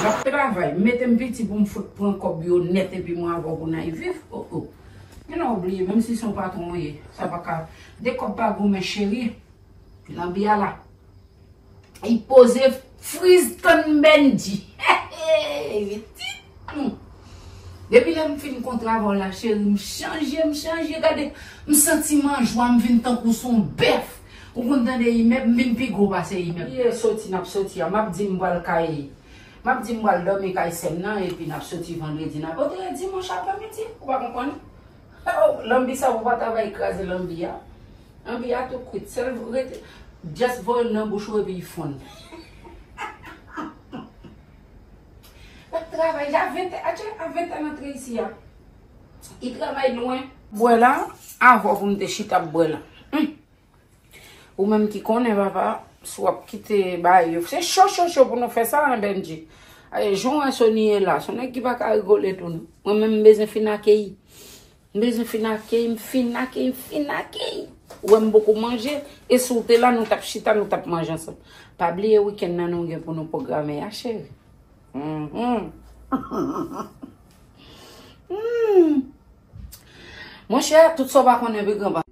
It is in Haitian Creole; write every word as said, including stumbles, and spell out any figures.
M ap travay, m mete m piti pou m fout pran kòb yo nèt epi mwen avè w pou n al viv. Oh, oh. Gen lè w bliye, menm si se yon patwon w ye, sa pa ka. De kòb pa goumen, cheri. Lanbi a la. Li poze friz tann Bendji. Pitit. Hmm. Depi lè m fin kontre avè w la, cheri, m chanje, m chanje. Gade, m santi m an jwa, m vin tankou s on bèf. Ou konn tande imèb, m vin pi gwo pase imèb. Ye soti n ap soti a, m ap di m pral kay. M ap di m pral dòmi kay sè m nan, epi n ap soti vandredi, n ap antre dimanch aprèmidi. Ou pa konprann? Oh, lanbi sa pou pa ta bay kraze lanbi a. Lanbi a tou kwit. Sèl rete, just voye l nan bouch ou epi l fonn. L ap travay, a ventè, atye, a ventè l antre isi a. Li travay lwen. Bwè la, avè w pou m te chita ap bwè la. Hmm. Ou menm ki konnen, papa, si w ap kite bagay yo. Se cho, cho, cho pou nou fè sa, hein, Bendji. Ay, jan w wè Sony ye la, s on nèg ki pa ka rigole tou, non. Mwen menm, m bezwen fin akeyi. M bezwen fin akeyi, m fin akeyi, m fin akeyi. Ou wè m poko manje, e si w te la, nou t ap chita, nou t ap manje ansanm. Pa bliye wikenn nan nou gen pou nou pwograme a, cheri. Mhm. Hmm. Monchè, tout sa w pa konnen, pi granpa.